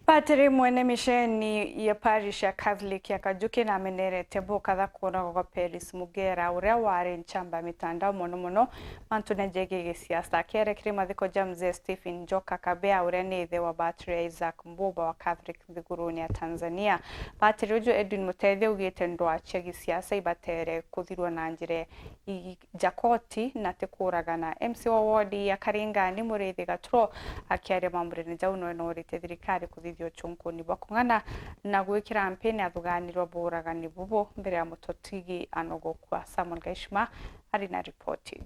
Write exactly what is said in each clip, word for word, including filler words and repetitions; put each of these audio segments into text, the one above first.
Patiri mwene misheni ya parish ya Catholic ya Kajuki namenerete bukatha kuonagwa gwa Peris Mugera, uria wari nchamba ya mitandao mono mono mantune jegii gisiasa. Akiaria kiri mathiko ja mzee Stephen Njoka Kabea, uria ni ithe wa Patiri Isaac Mbuba wa Catholic nthiguruni ya Tanzania, patiri uju Edwin Mutethia augite ndwaa cia gisiasa ibatere kuthirwa na njira i-, ja koti na ti kuuragana. M C A wa ward ya Karingani, Muriithi Gaturo, akiaria mambunene jau, noe noorite thirikari kuthithia uchunkuni bwa kung'ana na gwikira mpini athugaanirwa buuragani bubu mbere ya mutotigi anogokua. Samuel Gaishima ari na ripoti iji.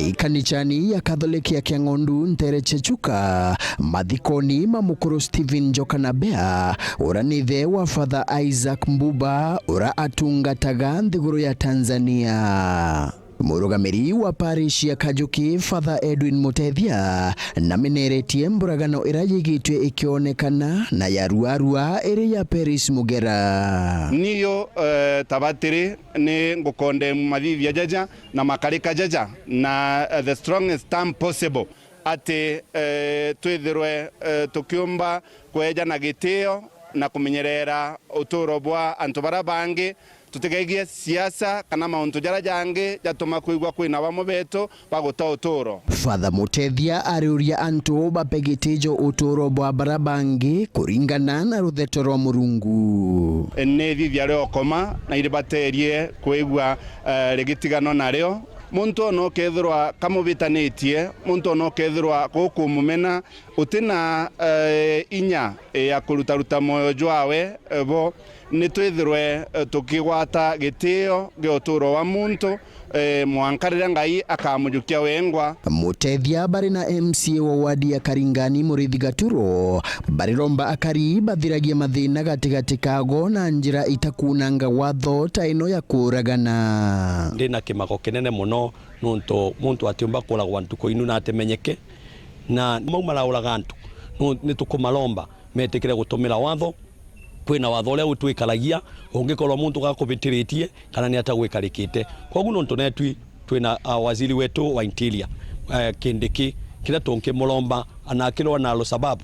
Ikanichani ya Catholic ya Kiang'ondu ntere cia Chuka, mathikoni ma mukuru Stephen Njoka Nabea, uria ni ithe wa Father Isaac Mbuba, uria atungataga nthiguru ya Tanzania. Murugamiri wa parish ya Kajuki, Father Edwin Mutethia, nameneretie mburagano iria yigitwe ikionekana na ya ruarua iri ya Peris Mugera. Niyo, eh, ta batiri ni ngukondemu mathithia jaja na makarika jaja na, eh, the strongest term possible, ati, eh, twithirwe, eh, tukiumba kweja na gitio na kumenyerera uturo bwa antu baria bangi, tutigegie siasa kana mauntu jaria jangi jatuma kwigua kwina bamwe betu baguta uturo. Father Mutethia ariuria antu bape gitio uturo bwa baria bangi kuringana na rutheto rwa Murungu. Ni ithithia ria ukoma na iribaterie kwigua, eh, rigitiganwa nario. Muntu ona ukethirwa kamubitanitie, muntu ona ukethirwa gukumumena, utina, eh, inya, eh, ya kurutaruta mwoyo jwawe, eh, bo, ni twithirwe, eh, tukigwata gitio gia uturo wa muntu, eh, mwanka riria Ngai akamujukia wengwa. Mutethia bari na M C A wa ward ya Karingani, Muriithi Gaturo, bariromba akari bathiragie mathina gatigati kago na njira itakunanga watho ta ino ya kuuragana. Ndi na kimako kinene mono nontu muntu atiumba kuragwa ntuku inu na atimenyeke, na mau marauraga antu, nu-, ni tukumaromba metikire gutumira watho. Kwina watho uria utwikaragia ungikorwa muntu gakubitiritie kana ni atagwikarikite. Koguo nontu netwi twina, ah, waziri wetu wa interior, eh, Kindiki, kiria tunkimuromba, anakirwa na Al-Shabaab,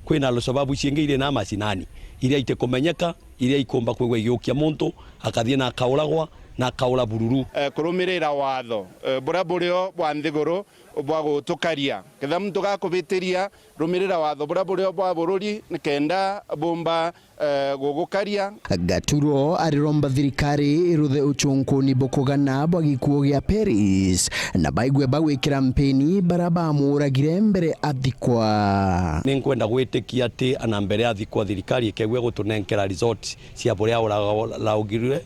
kwina Al-Shabaab ciingi iri na mashinani iria itikumenyeka, iria ikumba kwigua igiukia muntu akathie na akauragwa na akaura bururu. Eh, kurumirira watho, eh, buria burio bwa nthiguru bwa gutukaria. Ketha muntu gakubitiria, rumirira watho buria burio bwa bururi nikenda bumba, eh, gugukaria. Gaturo ariromba thirikari iruthe uchunkuni bukugana bwa gikuo gia Peris na baigue bagwikira mpini baria bamuuragire mbere athikwa. Ninkwenda gwitikia ati ana mbere athikwa thirikari ikegua gutunenkera result cia buria auragirwe,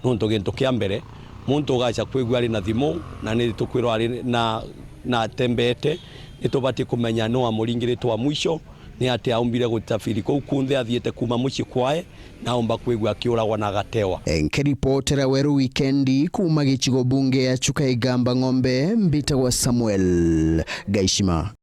nontu gintu kia mbere, muntu ugaca kwigua ari na thimu na ni tukwirwa ari na, na atembeete, ni tubatie kumenya nu amuringirite wa mwisho, ni atia aumbire gutafiri kuu kunthe athiite kuuma mucii kwae na aumba kwigua akiuragwa na agatewa. Nkiripotera Weru Wikendi kuuma gicigo bunge ya Chuka Igamba Ng'ombe, mbitagwa Samuel Gaishima.